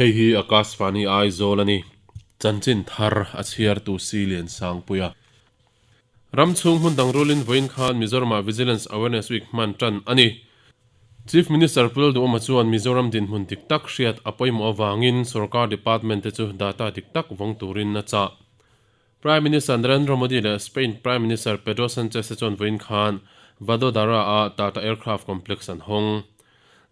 Hei hi Akashvani Aizawl a ni. Chanchin thar a chhiartu Si Liansangpuia. Ram chhung hmun dang rulin vawiin khan Mizoramah Vigilance Awareness Week hman tan a ni. Chief Minister Pu Lalduhawma chuan Mizoram dinhmun dik tak hriat a pawimawh avangin sorkar department te chu data dik tak vawng turin a chah. Prime Minister Narendra Modi leh Spain Prime Minister Pedro Sanchez te chuan vawiin khan Vadodara-a Tata Aircraft Complex an hawng.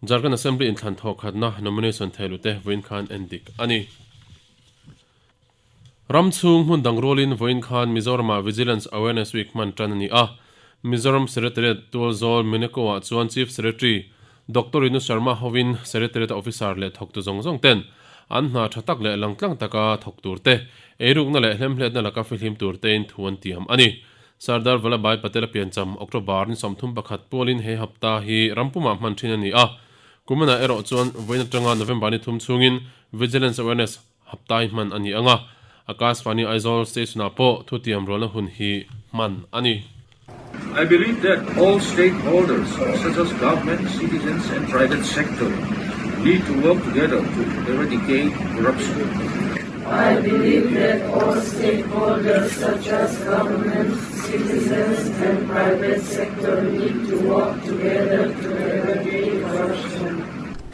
Jharkhand Assembly inthlan thawh khatna nomination thehlute vawiin khan en dik a ni. Ram chhung hmun dang rualin vawiin khan Mizoramah Vigilance Awareness Week hman tan a ni a. Mizoram Secretariat Tualzawl Mineko-ah chuan Chief Secretary Doctor Rinu Sharma hovin Secretariat-a officer leh thawktu zawng zawng ten an hna tha tak leh langtlang taka thawk tur te, eirukna leh hlemhletna laka fihlim tur tein thu an tiam a ni. Sardar Vallabhbhai Patel-a piancham October ni 31 pualin he hapta hi ram pumah hman thin a ni a. Kuminah erawh chuan vawiin atanga November ni thum chhungin Vigilance Awareness haptai hman a ni ang a, Akashvani Aizawl Station-ah pawh thutiam rualna hun hi hman a ni. I believe that all stakeholders such as government, citizens and private sector need to work together to eradicate corruption. I believe that all stakeholders such as government, citizens and private sector need to work together to eradicate corruption.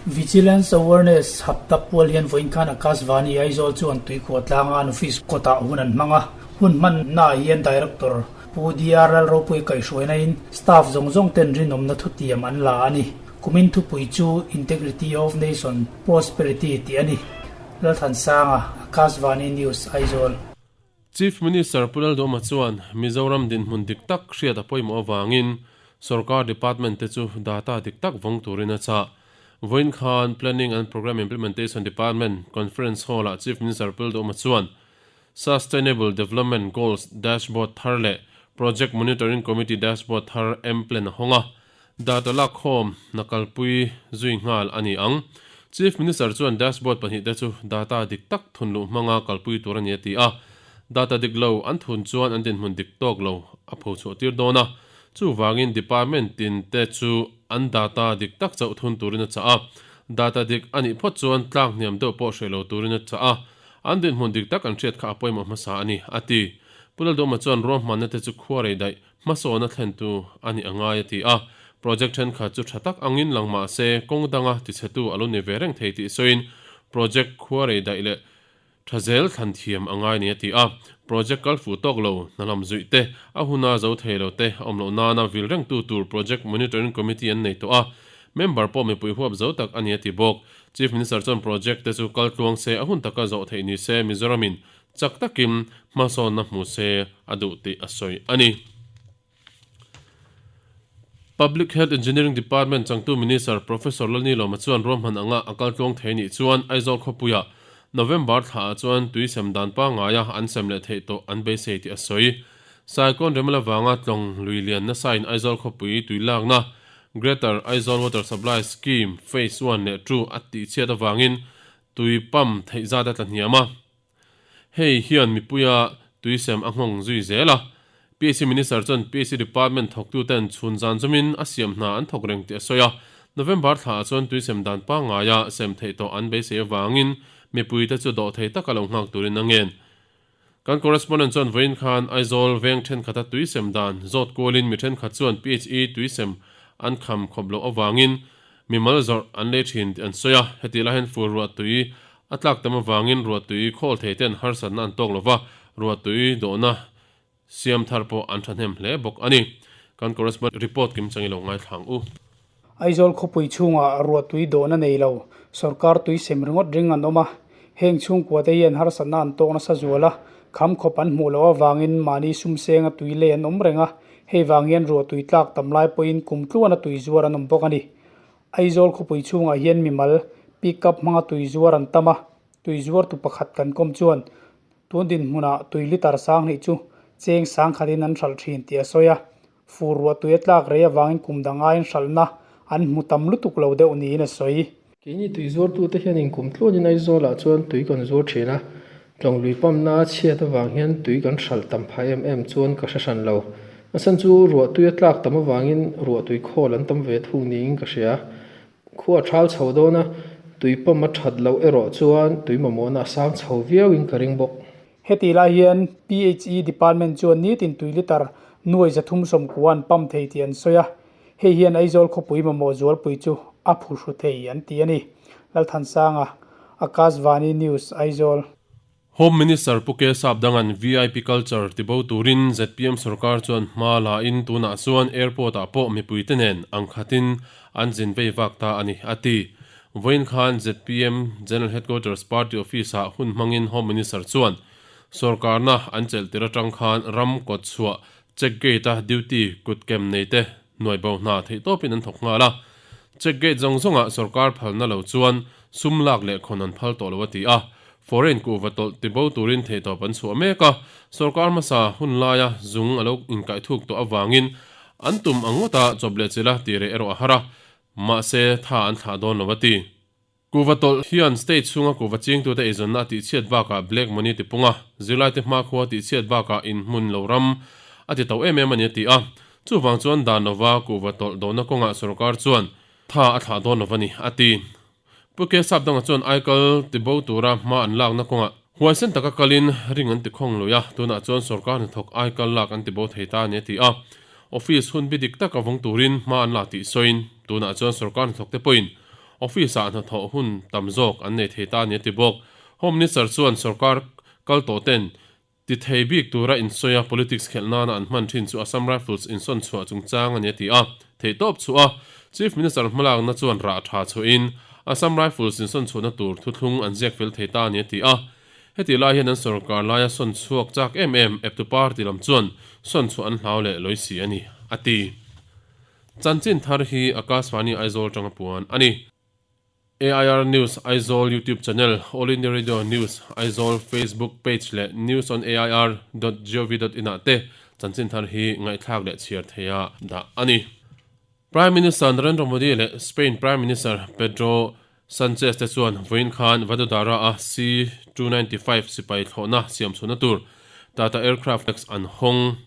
Vigilance Awareness Hapta pual hian vawiin khan Akashvani Aizawl chuan tuikhuah tlanga an office kawtah hun an hmang a, hun hmannaah hian Director Pu DR Lalropui kaihhruaina in staff zawng zawng ten rinawmna thutiam an la a ni. Kumin thupui chu Integrity of Nation Prosperity tih a ni. Lalthansanga, Akashvani News, Aizawl. Chief Minister Pu Lalduhoma chuan Mizoram dinhmun dik tak hriat a pawimawh avangin sorkar department te chu data dik tak vawng turin a chah. Vawiin khan Planning and Programme Implementation Department Conference Hall-ah Chief Minister Pu Lalduhoma chuan Sustainable Development Goals Dashboard thar leh Project Monitoring Committee Dashboard thar M-Plan a hawng a, data lakkhawm hna kalpui zui nghal a ni ang. Chief Minister chuan dashboard pahnihte chu data dik tak thunluh hmanga kalpui tur a ni a ti a, data dik lo an thun chuan an dinhmun dik tawk lo a phochhuah tir dawn a, chuvangin department tin te chu an data dik tak chauh thun turin a chah a, data dik a nih phawt chuan tlak hniam deuh pawh hreh lo turin a chah a. An dinhmun dik tak an hriat kha a pawimawh hmasa a ni, a ti. Pu Lalduhma chuan ruahmanna te chu khuarei daih hmasawn a thlentu a nih a ngai a ti a. Project thenkhat chu tha tak angin lang mah se kawng danga tichhetu a lo ni ve reng thei tih sawiin project khuarei daih leh tha zel thlan thiam a ngai ni a ti a. Project kal fuh tawk lo, hna lam zuih te, a huna zo thei lo te a awm loh nana vil rengtu tur Project Monitoring Committee an nei tawh a. Member pawh mipui huap zo tak a ni a ti bawk. Chief Minister chuan project te chu kal tluang se, a hun taka zawh theih ni se Mizoramin chak takin hmasawnna hmu se a duh tih a sawi a ni. Public Health Engineering Department changtu Minister Professor Lalnilawma chuan ruahman anga a kal tluang thei nih chuan Aizawl khawpuiah November thlaah chuan tui sem dan pangaia an sem leh theih tawh an beisei tih a sawi. Cyclone Remala vanga tlawng lui lian nasain Aizawl khawpui tui lakna Greater Aizawl Water Supply Scheme Phase One leh Two a tihchhiat avangin tui pump theih zat a tla hniam a. Hei hian mipuia tui sem a nghawng zui zel a. PAC Minister chuan PAC Department thawktuten chhun zan zawmin a siam hna an thawk reng tih a sawi a. November thlaah chuan tui sem dan pangngaia sem theih tawh an beisei avangin mipuite chu dawh thei taka lo nghak turin a ngen. Kan correspondent chuan vawiin khan Aizawl veng thenkhat a tui sem dan zawt kualin mi thenkhat chuan PHE tui sem an kham khawp loh avangin mimal zawrh an lei thin tih an sawi a, hetih lai hian fur ruah tui a tlak tam avangin ruah tui khawl thei ten harsatna an tawk lova, ruah tui dawhna siam thar pawh an thahnem hle bawk a ni. Kan correspondent report kim chang i lo ngaithla ang u. Aizawl khawpui chhungah ruahtui dawhna nei lo, sorkar tui sem ringawt ring an awm a. Heng chhungkua te hian harsatna an tawk nasa zual a, kham khawp an hmuh loh avangin mahni sumsenga tui lei an awm reng a, hei vang hian ruahtui tlak tam lai pawhin kum tluana tui zuar an awm bawk a ni. Aizawl khawpui chhungah hian mimal pick up hmanga tui zuar an tam a, tui zuartu pakhat kan kawm chuan tun dinhmunah tui litre sang hnih chu cheng sang khatin an hralh thin tih a sawi a. Fur ruah tui a tlak rei avangin kum dang aiin hralhna an hmu tam lutuk lo deuh niin a sawi. Keini tui zuartute hianin kum tluanin Aizawlah chuan tui kan zuar thin a, tlawng lui pamna a chhiat avang hian tui kan hralh tam phah em em chuan ka hre hran lo. A chhan chu ruah tui a tlak tam avangin ruah tui khawl an tam ve thung niin ka hria. Khua a thal chho dawn a. Tui pump a that loh erawh chuan tui mamawhna a sang chho viauin ka ring bawk. Heti lai hian PHE department chuan nitin tui litre nuai 390 an pump thei tih an sawi a, hei hian Aizawl khawpui mamawh zualpui chu a phuhru thei an ti a ni. Lalthansanga, Akashvani News, Aizawl. Home Minister Pu K Sapdanga'n VIP culture tibo turin zpm sorkar chuan hma la in tunah chuan airport ah pawh mipuite nen ang khatin an zin vei vak ta a ni, a ti. Vawiin khan zpm General Headquarters Party Office ah hun hmangin Home Minister chuan sorkarna an chelh tir atang khan ram kawt chhuah check gate a duty kut kem nei te hnuai bo hna theihtawpin an thawk nghal a. Check gate zawng zawngah sorkar phalna lo chuan sum lak leh khawn an phal tawh lo a ti a. Foreign kuhva tawlh tibo turin theihtawp an chhuah mek a, sorkar hmasa hun laia zung a lo inkaihthuk tawh avangin an tum ang ngawta chawp leh chilh a tih reh erawh a har a, mahse tha an thlah dawn lo a ti. Kuhva tawlh hian state chhunga kuhva chingtute eizawnna a tihchhiat bakah black money ti pung a, zirlaite hmakhua a tihchhiat bakah inhmun lo ram a ti to em em a ni a ti a. Chuvang chuan dan lova kuhva tawlh dohna kawngah sorkar chuan tha a thlah dawn lo a ni a ti. Pu K Sapdanga chuan aikal tibo tura hma an lakna kawngah huaisen taka kalin ring an ti khawng lui a, tunah chuan sorkar hnathawk aikal lak an tibo thei ta a ni a ti a. Office hun bi dik taka vawng turin hma an la tih sawiin tunah chuan sorkar hnathawkte pawhin Office-ah hnathawh hun tam zawk an nei thei ta a ni a ti bawk. Home Minister chuan sorkar kal tawh ten ti thei bik tura insawi a politics khelh nana an hman thin chu Assam Rifles insawn chhuah chungchang a ni a ti a. Theihtawp chhuah a, Chief Minister hmalakna chuan rah tha chhuahin Assam Rifles insawn chhuahna tur thuthlung an ziak fel thei ta a ni a ti a. Heti lai hian an sorkar laia sawn chhuak chak em em eptu party lam chuan sawn chhuah an hlau leh lawi si a ni a ti. Chanchin thar hi Akashvani Aizawl tanga puan a ni. AIR News Aizawl YouTube channel, All India Radio News Aizawl Facebook page leh News on AIR dot gov dot in ah te chanchin thar hi ngaihthlak leh chhiar theia dah a ni. Prime Minister Narendra Modi leh Spain Prime Minister Pedro Sanchez te chuan vawiin khan Vadodara a C 295 sipai thlawhna siam chhuahna tur Tata Aircraft Complex an hawng.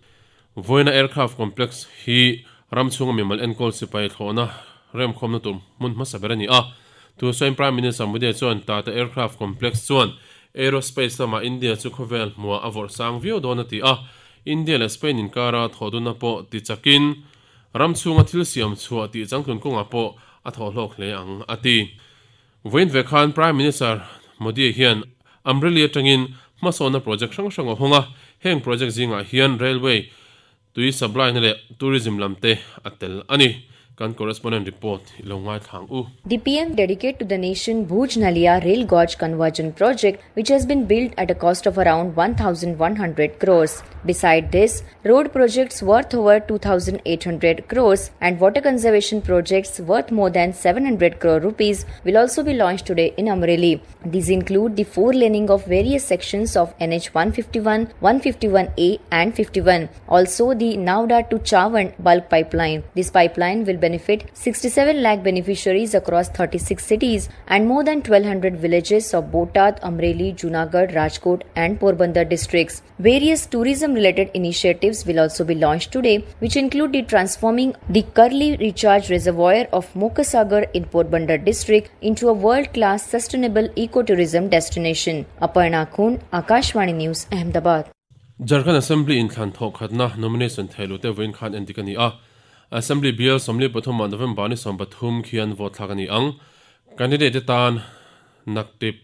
Vawiina Aircraft Complex hi ram chhunga mimal enkawl sipai thlawhna remkhawmna tur hmun hmasa ber a ni a. Tun sawiin Prime Minister Modi chuan Tata Aircraft Complex chuan aerospace lamah India chu khawvel hmuah a vawrh sang viau dawn a ti a. India leh Spain inkara thawhdunna pawh tichakin Ram chhunga thil siam chhuah tih changtlun kawngah pawh a thawh hlawk hle ang, a ti. Vawiin ve khan Prime Minister Modi hian Amreli atangin hmasawnna project hrang hrang a hawng a, heng project zingah hian railway, tui supply na leh tourism lam te a tel a ni. Kan correspondent report i lo ngaithla ang u. The PM dedicate to the nation Bhuj Naliya Rail Gauge Conversion Project which has been built at a cost of around 1100 crores. Beside this, road projects worth over 2800 crores and water conservation projects worth more than 700 crore rupees will also be launched today in Amreli. These include the four laning of various sections of NH 151, 151A and 51. Also the Navda to Chavand bulk pipeline. This pipeline will benefit 67 lakh beneficiaries across 36 cities and more than 1200 villages of Botad, Amreli, Junagadh, Rajkot and Porbandar districts. Various tourism related initiatives will also be launched today, which include the transforming the Karli Recharge Reservoir of Mokasagar in Porbandar district into a world class sustainable ecotourism destination. Aparna Khun, Akashvani News, Ahmedabad. Jharkhand Assembly inthlan thawh khatna nomination theilute vawiin khan endik a ni a. Assembly bial 43 ah November ni 13 khian vote thlak a ni ang. Candidate te tan naktip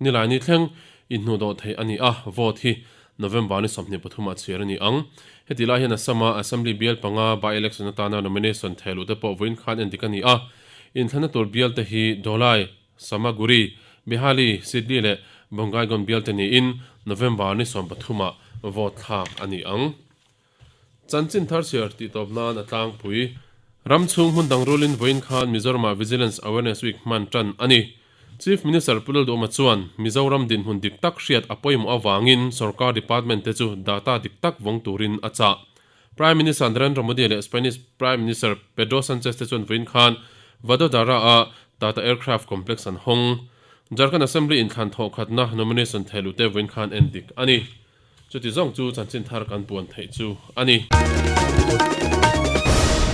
nilai ni thleng inhnuhdawh theih a ni a, vote hi November ni 23 ah chhiar a ni ang. Heti lai hian Assam-a Assembly bial panga by-election atana nomination theilute pawh vawiin khan endik a ni a. Inthlanna tur bial te hi Dholai, Samaguri, Bihali, Sidli leh Bongaigaon bial te niin November ni 13 ah vote thlak a ni ang. Chanchin thar chhiar tih tawp nan a tlangpui. Ram chhung hmun dang rulin vawiin khan Mizoramah Vigilance Awareness Week hman tan a ni. Chief Minister Pu Lalduhoma chuan Mizoram dinhmun dik tak hriat a pawimawh avangin sorkar department te chu data dik tak vawng turin a chah. Prime Minister Narendra Modi leh Spanish Prime Minister Pedro Sanchez te chuan vawiin khan Vadodara-a Tata Aircraft Complex an hawng. Jharkhand Assembly inthlan thawhkhatna nomination thehlute vawiin khan endik a ni. Chuti zawng chu chanchin thar kan puan theih chu a ni.